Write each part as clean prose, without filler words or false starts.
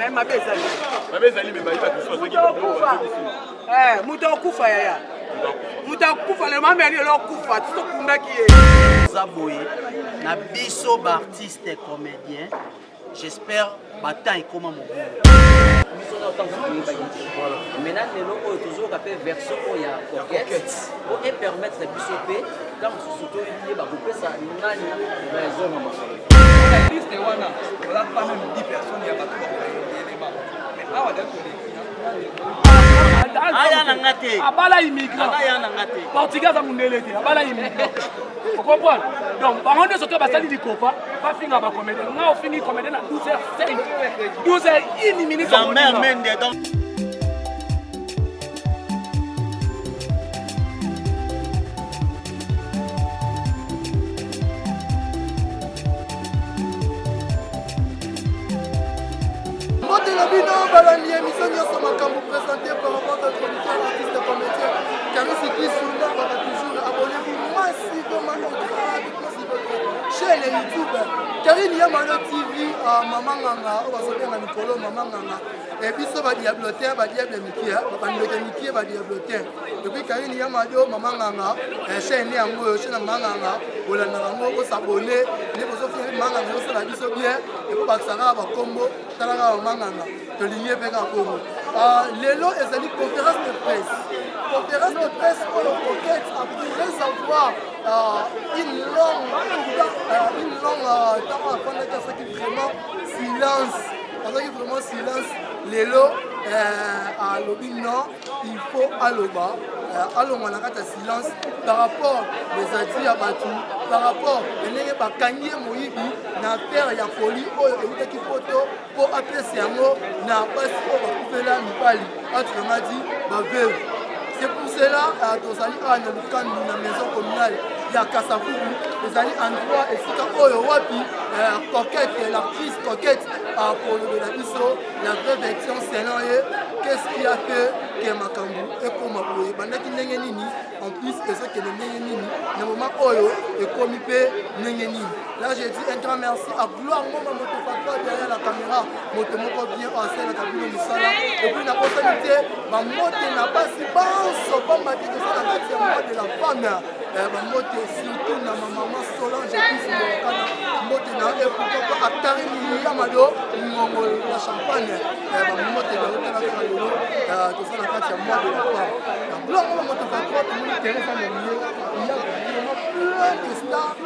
Mais mabe ezali. Mabe ezali mais bayi bato mosusu Moto akufa. Eh, moto akufa yaya. Moto akufa lelo mama lelo akufa ti tokundaki ye. Eza boye na biso ba artistes comédiens, j'espère ba temps ekoma mobulu. Biso na ntango toyebaki te. Maintenant lelo oyo tozoyoka mpe version oyo ya Coquette po e permettre biso mpe ntango mosusu toyeba kopesa nani raison na masolo. Liste wana oza pas même 10 personnes ya bato bakoelema mais awa da toleki Aya na nga te. Abala immigrant. Aya na nga te. Portugais aza mundele te, abala immigrant. Vous comprenez? Donc, bango nyonso to basali likopa, bafinga ba comédien. Nga ofingi comédien na 12h05. 12h01 minute. La mère Mende donc. Mbote na bino balandi émission nyonso makambo présenté par votre chroniqueur artiste comédien Carisi Kisu nabaka toujours abonnez-vous massivement gratuitement sur votre chaîne YouTube Karine Yamano TV uh, mama nganga oyo bazobenga mikolo mama nganga e biso badiablotin badiable mikie bandoki mikie badiablotin depuis Karine Yamado mama nganga eh, chaîne yango oyo chaîne ya mama nganga bolandaka yango bosabone nde bozofia mama nganga ezosala biso bien ekobakisa kaka bakombo tala kaka mama nganga tolingi ye mpe kaka bongo ah, lelo ezali conférence de presse conférence de presse oyo coquette après avoir euh, une longue euh, une longue euh, ntango afandaki azalaki vraiment silence azalaki vraiment silence lelo alobi non il faut aloba alongwa na kati ya silence par rapport les adi ya bato par rapport ya ndenge bakangi ye moyibi na affaire ya koli oyo eutaki poto mpo apesa yango na basi oyo bakufela mibali autrement dit baveuve c'est pour cela euh, tozali awa na lukandu na maison communale ya kasavubu ezali endroit esika oyo wapi euh, coquette l'actrice coquette akolobela biso la vraie version selon ye qu'est-ce qui a fait que makambo ekoma boye ebandaki ndenge nini en plus ezokende ndenge nini na moment oyo ekomi mpe ndenge nini là je dis un grand merci à gloire ngoma moto fatwa derrière la caméra moto moko bien oyo asalelaka bino mosala epuis nabosani te bambote na basi banso pamba te toza na kati ya mois de la femme Eh, bambote surtout na ma maman Solange Epice Mbolokana mbote na et pourquoi pas à Karine Yamado Ngongo la champagne eh, bambote na yo tala kaka lelo eh, toza na kati ya mois de la femme na gloire moko moto va tomoni Teresa Momier il y a vraiment plein de stars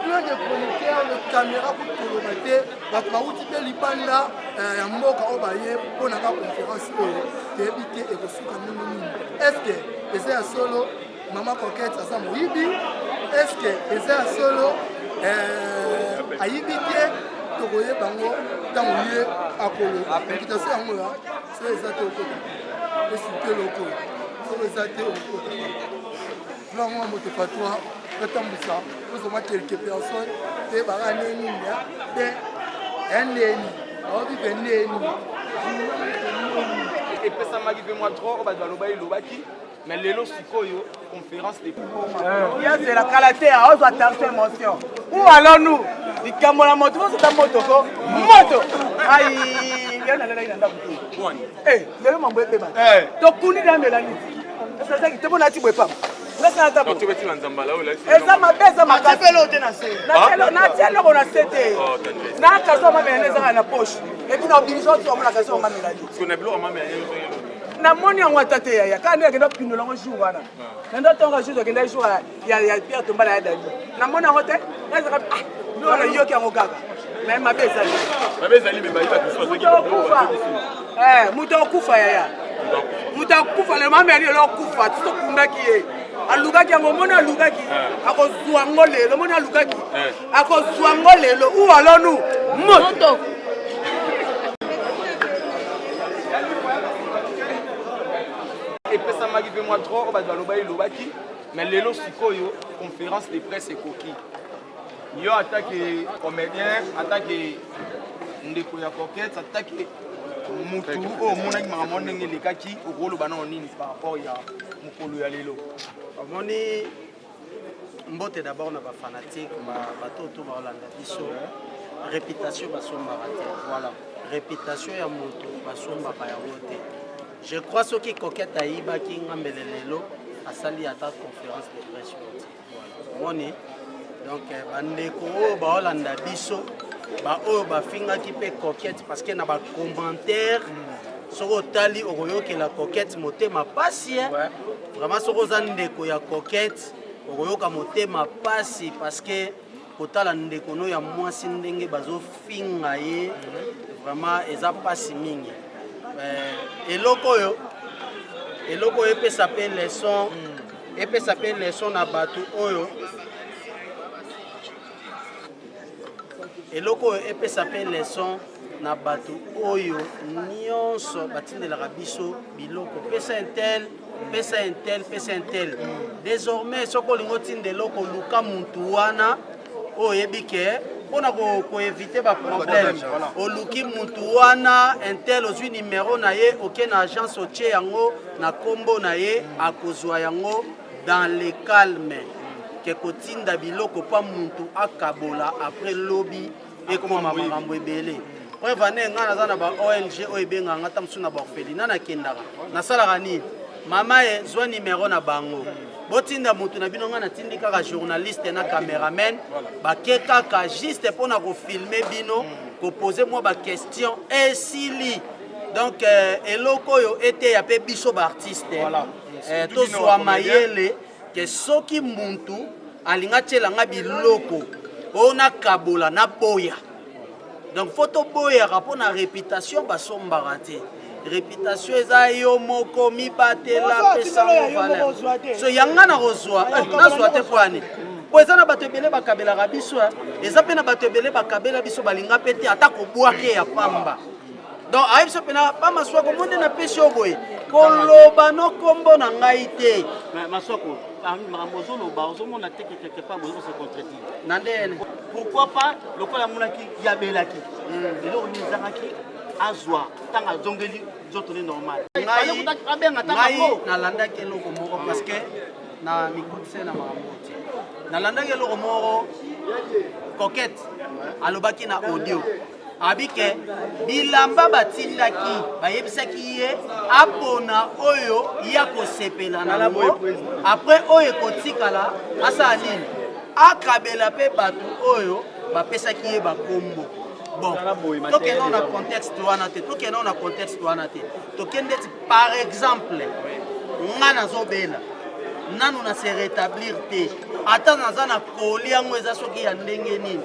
plein de chroniqueurs de caméra kutu koloba te bato bawuti mpe libanda ya mboka oyo baye mpo na ka conférence oyo toyebi te ekosuka ndenge nini est ce que eza ya solo Maman Coquette aza moyibi est ce que eza ya solo euh, ayibi te tokoyeba yango ntango ye akoloba invitation yango ya soki eza te okota esuki eloko soki eza te okota yango moto fatwa otambwisa ozoma quelque personne te baka ndenge nini te ya ndeni baobipe ndeni epesamaki mpe mwa trop oyo bato balobaki lobaki Mais lelo sikoyo conférence de yazela kala te aozwa tension émotion ou alors nous likambo na moto bozota moto ko moto ai lelo nalalaki na ndako te eh, lelo mambo ebeba eh. tokundi na melani ezalaki te mpo nati boye pamba eza mabe eza makasinatie eloko na se te oh, na kaso mamelani ezaka na poche epuis na obimisa otu omona kaso mamelani namoni yango ata te yaya kaka nde akenda kopindola yango jour wana na ndo ntongo jour akenda jour ya pierre tombala ya dali namoni yango te nazaka ah biloko nayoki yango kaka me mabe ezali moto okufa eh, moto okufa yaya moto akufa lelo mama yali lelo akufa ti tokundaki ye alukaki yango omoni alukaki eh. akozwa yango lelo omoni alukaki eh. akozwa yango lelo ou alonu moto epesamaki mpe mwa trop oyo bato balobaki lobaki mais lelo sikoyo conférence de presse ekoki yo atake comédien atake ndeko ya coquette atake mutu oyo omonaki makambo ndenge elekaki okoloba nao nini par rapport ya mokolo ya lelo omoni Mbote d'abord na ba fanatique ba bato to ba olanda biso réputation basombaka te voilà. Reputation ya moto basombaka yango te. Je crois soki Coquette ayibaki nga mbele lelo asali ata conférence de presse oyo te. Omoni? Donc eh, bandeko oyo baolanda biso baoyo bafingaki mpe Coquette parce que na ba commentaire soki otali okoyokela Coquette motema pasi eh. Vraiment soki oza ndeko ya Coquette okoyoka motema pasi parce que kotala ndeko no ya mwasi ndenge bazofinga ye vraiment eza pasi mingi. Eh, eloko oyo eloko oyo epesa mpe leçon epesa mpe leçon na bato oyo eloko oyo epesa mpe leçon na bato oyo nyonso batindelaka biso biloko pesa intel pesa intel pesa intel désormais soki olingi otinda eloko luka mutu wana oyo oyebi ke mpona koevite baproblème oluki mutu wana intel ozwi nimero na ye oke na agence otie yango na nkombo na ye akozwa yango dans le calme ke kotinda biloko mpo mutu akabola après lobi ekoma makambo ebele. Preuve ane ngai naza na ba ONG oyo ebengaka nga ta mosusu na baorphelinat nakendaka nasalaka nini mama ye zwa nimero na bango botinda motu na bino ngai natindi kaka journaliste na cameraman bake kaka juste mpo na kofilme bino kopose mwa baquestion esili. Donc euh, eloko oyo eteya mpe biso baartiste voilà. eh, tozwa mayele ke soki muntu alinga atiela nga biloko oyo nakabola naboya. Donc fo toboyaka mpo na réputation basombaka te. Réputation eza yo moko mibatela pesango valeur. So yanga nakozwa nazwa te mpo ani po eza na bato ebele bakabelaka biso eza mpe na bato ebele bakabela biso balinga mpe te ata kobwake ya pamba. Donc ayebi biso mpena pa Maswako mo nde napesi yo boye koloba no nkombo na ngai te. Maswako makambo ozoloba ozomona te quelque part bozo se contredire na ndene. Pourquoi pas lokola amonaki yabelaki eloko nini ezangaki azwa ntango azongeli nzoto ne normal. Ngai nalandaki eloko moko parce que na mikotise na makambo te. Nalandaki eloko moko Coquette alobaki na audio abike bilamba batindaki bayebisaki ye apona oyo ya kosepela na yango après oyo ekotikala asala nini akabela mpe bato oyo bapesaki ye bakombo. Bon, tokende na contexte wana te, tokende na contexte wana te, tokende ti par exemple nga nazobela nanu na se rétablir te ata naza na koli yango eza soki ya ndenge nini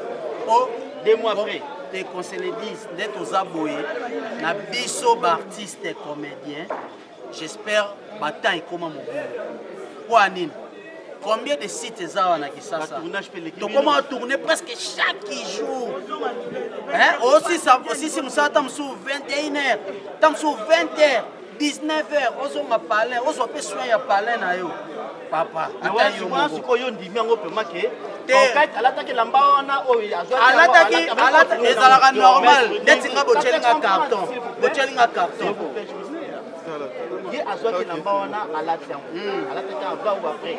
po 2 mois après te qu'on se le dise nde toza boye na biso baartiste comédien j'espère batemps ekoma mobulu po ya nini combien de sites eza wana Kisasa tokoma tourner presque chaque jour hein osisa osisi mosala ta mosusu 21 heures ta mosusu 20 heures 19 heures ozonga palin ozwa mpe soin ya palin na yo papa ata yo moko sikoyo ndimi yango pema ke alataki elamba wana oyo alataki ezalaka normal ndeti nga botyeli nga carton botyeli nga carton ye azwaki elamba wana alati yango alataki avant ou après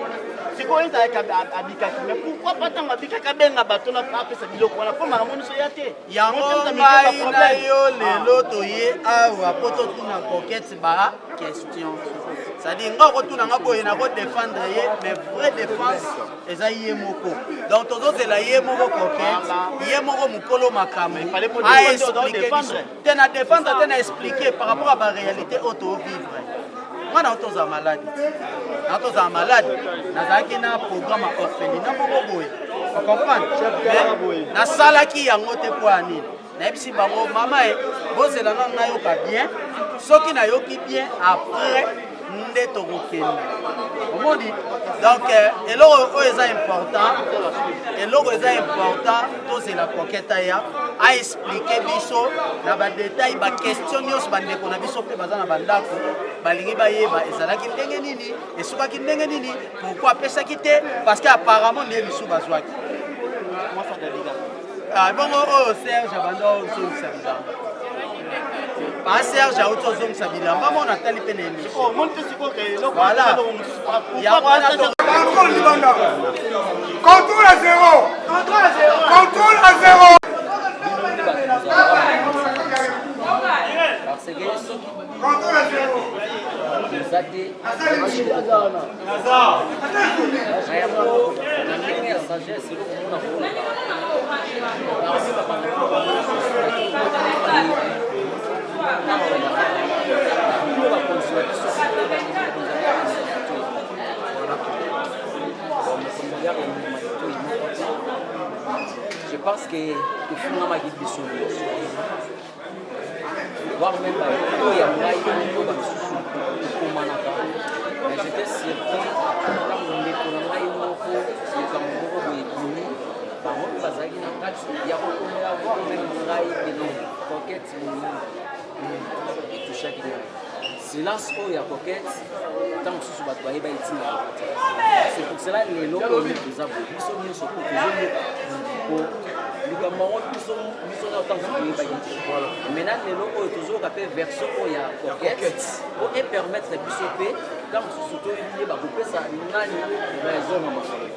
sikoyo ezalaki abikaki mais pourquoi pas ntango abikaki abenga bato na apesa biloko wana mpo makambo nyonso ya te yango ngai na yo lelo toye awa mpo totuna Coquette ba question c'est-à-dire nga okotuna nga boye nakodefendre ye mais vraie défense eza ye moko donc tozozela ye moko Coquette ye moko mokolo makambo aexplike biso te na défendre te na expliquer par rapport à baréalité oyo tovivre. Nga na tozala malade na tozala malade nazalaki na programme ya orphelinat moko boye ocomprendre mais nasalaki yango te mpo ya nini nayebisi bango mama e bozela nano nayoka bien soki nayoki bien après nde tokokende omoni. Donc eloko oyo eza important eloko eza important tozela Coquette aya aexplike biso na badetail baquestion nyonso bandeko na biso mpe baza na bandako balingi bayeba ezalaki ndenge nini esukaki ndenge nini pourquoi apesaki te parce que apparemment nde misu bazwaki bongo oyo Serge abanda ozongisa bilamba pa Serge auti ozongisa bilamba mo natali mpe na émission voilà yango wana Contrôle libanda. Contrôle à zéro. Contrôle à zéro. Na yango, na ndenge ya sagesse, eloko mona koloba parmi babanda bino bakonzi na biso je pense que tofungamaki biso nyonso voire même oyo ya ngai oyo bamisusu ekomanaka. Mais j'étais surpris ntango ndeko na ngai moko, likambo moko boye ebimi, bango mpe bazalaki na kati ya kokomela, voire même ngai keno Coquette moyibi. Etouchaki ngai silence oyo ya Coquette. Ntango mosusu bato bayeba etinda yango te. C'est pour cela lelo oyo toza boye, biso nyonso, po tozoyoka po likambo yango biso biso nyonso ntango toyebaki te. Maintenant lelo oyo tozoyoka mpe version oyo ya Coquette, po epermettre biso mpe ntango mosusu toyeba kopesa nani raison na masolo.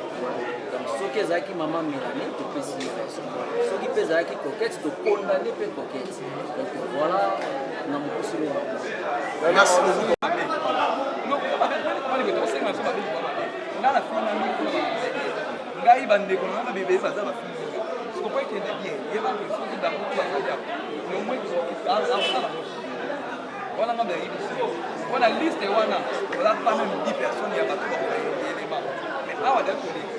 Donc soki ezalaki mama Mélanie, topesi ye raison. Soki mpe ezalaki Coquette, tokondane mpe Coquette. Donc voilà, na mokusi oyo. Merci beaucoup. Nga na fingami mpona ngai, bandeko na nga babebe baza bafingi. Sikopo ekende bien, yeba ke soki bango mpo bazali awa, lomwe asala wana, nga nayebi biso wana liste wana oza pas même 10 personnes ya bato bakoelema, mais awa da toleki.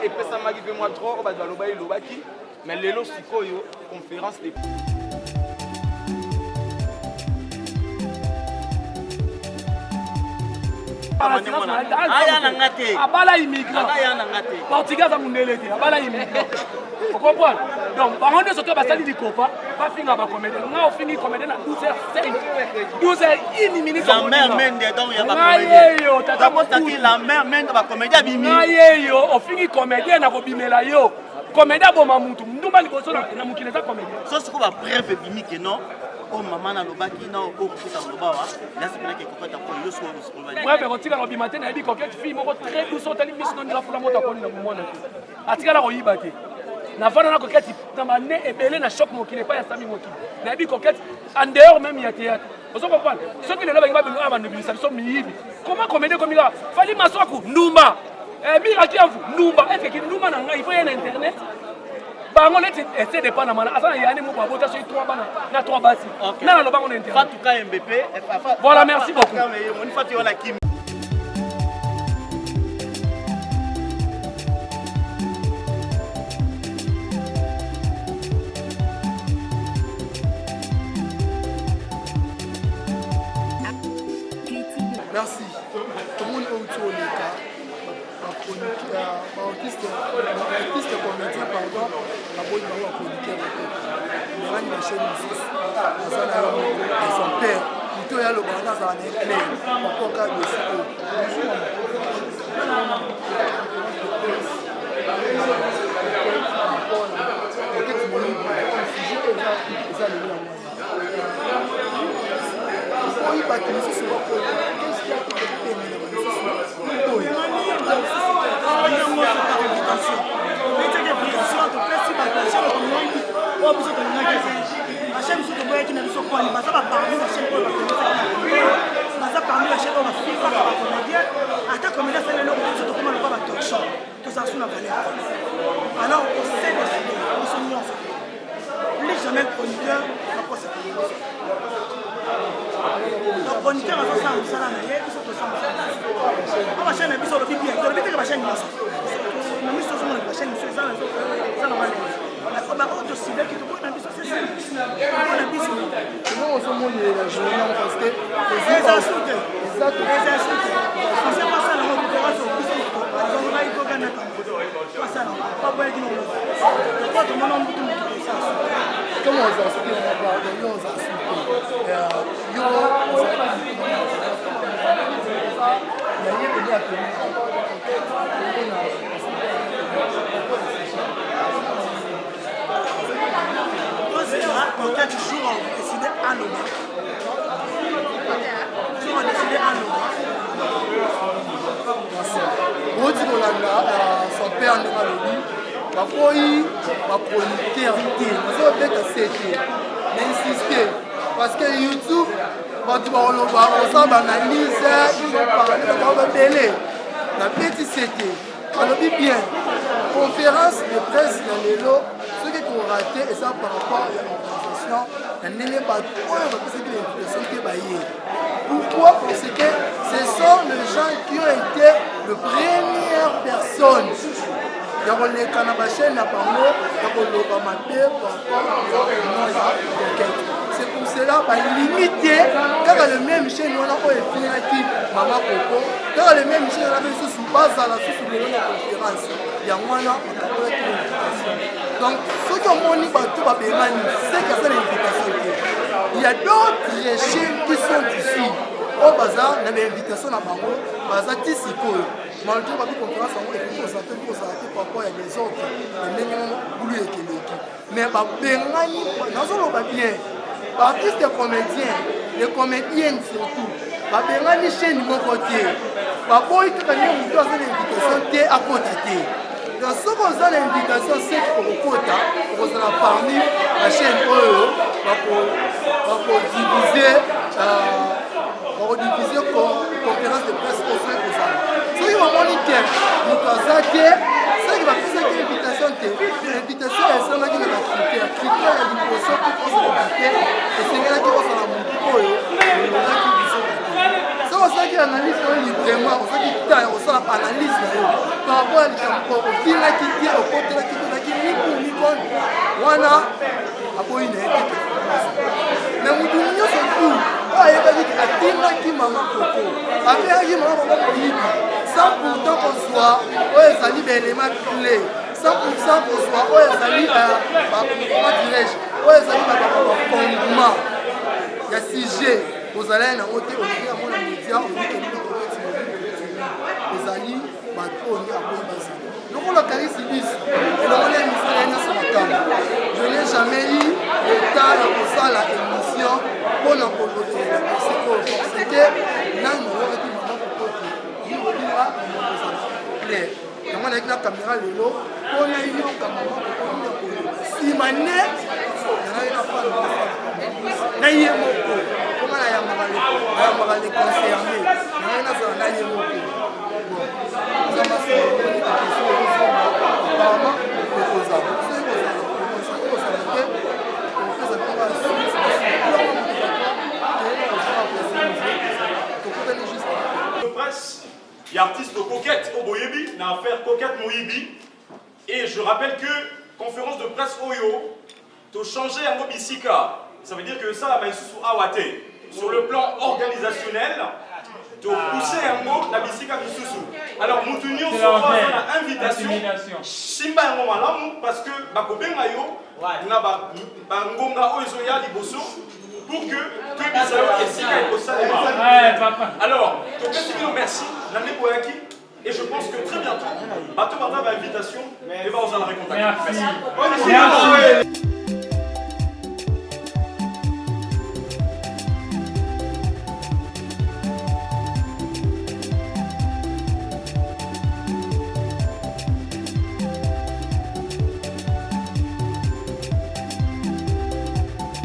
Epesamaki mpe mwa trop oyo bato baloba elobaki, mais lelo sikoyo conférence de Aya na nga te. Abala immigrant. Aya na nga te. Portugais aza mondele te, abala immigrant, ocomprendre? Donc bango nyonso to basali likopa, bafinga bacomédien. Nga ofingi comédien na 12 h 5, 12 h 1 minute. La mère Mende, donc ya Ngai yeyo tata. Bakosaki la mère Mende, bacomédien abimi. Ngai yeyo, ofingi comédien na kobimela yo. Comédien aboma mutu, ndumba liboso na mokili eza comédien. So sikoyo bapreuve ebimi ke non, oyo mama nalobaki na oyo kokota koloba wa nasepelaki ekokota mpo yo sikoyo. Bref, ekotikala kobima te. Nayebi Coquette, fille moko très douce. Otali miso nondela fula moto akoni na bomwana te, atikala koyiba te. Navanda na Coquette na bane ebele na choc mokili epai ya sami mokili. Nayebi Coquette en dehors même ya théâtre, ozo comprendre? Soki lelo bangi babino bandobimisa biso miyibi, comment comédie ekomi kaka Fali Maswaku ndumba, Mira Kiamvu ndumba? Est ce que ndumba na ngai il faut ye na internet? Bango neti ese dépend na mana aza na yani moko abota soki 3 bana na 3 basi na nalobango na internet. Fatou KMBP. Voilà, merci beaucoup. Moni Fatou wana kimi. Merci. Tomoni oyo ti oleka baartiste, baartiste comédien, pardon, baboyi bango bachroniqueur te. Melani bachaine mosusu aza na yo moko exemplaire, moto oyo alobaka na azala na éclair bapoka dosi oyo. Bonjour. Oketi moyibi, eza lelo yango wana oyi bato mosusu bakoya pemene mosusu oyo. Oyo biso tolingaki ezali bachaine biso toboyaki na biso kwani baza baparmi bachaine oyo bakomisaki, baza parmi bachaine oyo bafingaka bacomédien. Ata comédien asali eloko, biso tokoma lokwa batorchon, tozala su na valeur. Alors ose décide biso nyonso, plus jamais chroniqueur bakosaka biso. Donc chroniqueur azosala mosala na ye, biso tosala mosala na biso. Po bachaine na biso olobi bien, tolobi teke bachaine nyonso na miso tozomona bachaine biso eza na wana, baoyo tosidaki toboyi na biso, toboyi na biso. Comment ozomonela journée yango? Parce que eza su te, eza su te, parce que basala yango conférence, biso azongai koganaka basala baboyaki na oloba po tomona mbutu motu tosala su te. Comment oza soki na pardon, yo oza suki yo na ye pene ya pene. Tozela peut-être jour adécide aloba, jour adécide aloba. Bouti kolanda son père ndenge alobi, baboyi bachroniqueur te, bazobeta se te, na insiste. Parce que YouTube, bato bakoloba bakosala baanalyse, ils vont parler, bakoloba ebele. Nabeti sete, alobi bien, conférence de presse ya lelo soki korate eza par rapport ya organisation na ndenge bato oyo bapesaki ba invitation te baye. Pourquoi? Parce que ce sont les gens qui ont été le première personne ya koleka na bachaîne na bango ya koloba mabe par rapport ya coquette. C'est pour cela balimite kaka le même chaîne wana oyo efingaki mama koko, kaka le même chaîne wana mpe lisusu bazala susu lelo na conférence yango wana bakabolaki na invitation. Donc soki omoni bato babengani, seke aza na invitation te. Il y a d'autres chaînes qui sont ici oyo baza na bainvitation na bango, baza ti sikoyo malgré babi conférence yango ekoki kozala te, kozala te par rapport ya desordre na ndenge bulu ekeleki. Mais babengani, nazoloba bien, baartiste comédien, les comédiennes surtout, babengani chaîne moko te, baboyi kaka nde moto aza na invitation te akota te. Donc soki oza na invitation, seke okokota, okozala parmi bachaîne oyo bakodivise bakodivise conférence de presse oyo soki kozala. Soki bamoni ke moto aza te, soki bapesaki invitation te, invitation esalamaki na bacritère. Critère ya liboso mpo kozala te, esengelaki kozala motu oyo olongaki biso te. Soki osalaki analyse oyo librement, ozwaki temps ya kosala analyse na yo par rapport ya likambo ofingaki te, okotelaki te, ozalaki ni pour ni contre, wana aboyi na ye te. Mais motu nyonso tu oyo ayebaki ke afingaki mama koko, afingaki mama koko moyibi, sans pourtant kozwa oyo ezali baélément clé, sans pourtant kozwa oyo ezali, comment dirais-je, oyo ezali bafondement ya sujet, ozala ye nango te, olingi yango na média, olingi ezali bato oyo nde aboyi bazala lokola Karisi bis elongoli émission ya nyonso makambo. Je n'ai jamais eu le temps ya kosala émission mpona kolobela dossier oyo, parce que nani nayokaki mama kokote yobinga kozala clair. Yango nayaki na caméra lelo mpona yoka mama kokoki ya koloba nsima ne nalaki na fana na ye moko mpona nayambaka le concerné, nayaki nazala na ye moko. Bon, eza masolo apparemment ekozala, soki ekozala, ekozala te, okopesa bino tokutani juste. Presse ya artiste Coquette oyo boyebi na affaire Coquette Moyibi. Et je rappelle que conférence de presse oyo tochange yango bisika, ça veut dire que esalama lisusu awa te. Sur le plan organisationnel, topousse yango na bisika misusu. Alors mutu nyonso oyo aza na invitation, simba yango malamu, parce que bakobenga yo na bangonga oyo ezoya liboso pour que toyebisa yo esika ekosalema. Alors topesi bino merci na ndeko oyaki et je pense que très bientôt bato baza ba invitation et baozala recontacte. Merci. Merci.